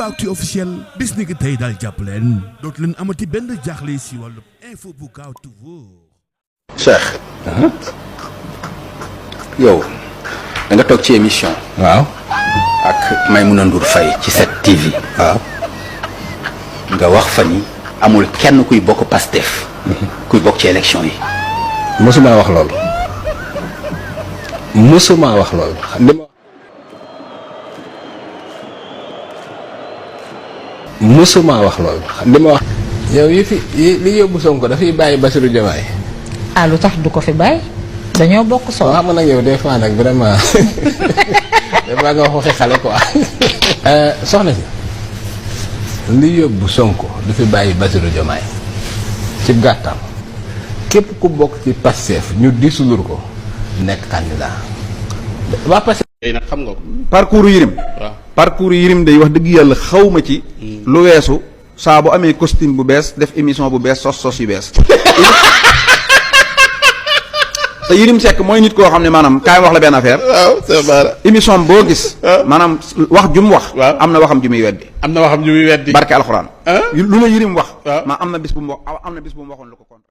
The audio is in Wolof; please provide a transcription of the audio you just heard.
Aboubacry officiel bis ni ki tey daal jàpp leen dootu leen amati benn jaaxle si wàllu info bu gaaw te wóor. Cheikh. yow da nga toog ci émission. waaw. ak Maïmouna Ndour Faye ci 7TV. waaw. nga wax fa ni amul kenn kuy bokk Pastef. kuy bokk ci élection yi. mësuma wax loolu. mësuma wax loolu. mësuma wax loolu. li ma wax. yow li yóbbu Sonko dafay bàyyi Bassirou Diomaye. ah lu tax du ko fi bàyyi dañoo bokk soo. xam nga nag yow des fois nag vraiment des fois nga wax waxi xale quoi. soxna si li yóbbu Sonko dafay bàyyi Bassirou Diomaye ci gàttal képp ku bokk ci Pastef ñu disulur ko nekk candidat waa Pastef. tey nag xam nga ko. parcours Yirim. waaw parcours Yirim day wax dëgg yàlla xawma ci. lu weesu saa bu amee costume bu bees def émission bu bees sos yu bees. te Yirim Seck mooy nit koo xam ne maanaam kaay wax la benn affaire. waaw c'est vrai. émission boo gis. maanaam wax jum wax. waaw am na waxam ju muy weddi. am na waxam ju muy weddi. barke alxuraan. lu la Yirim wax. waaw ma am na bis bu mu wax am na bis bu mu waxoon lu ko contre.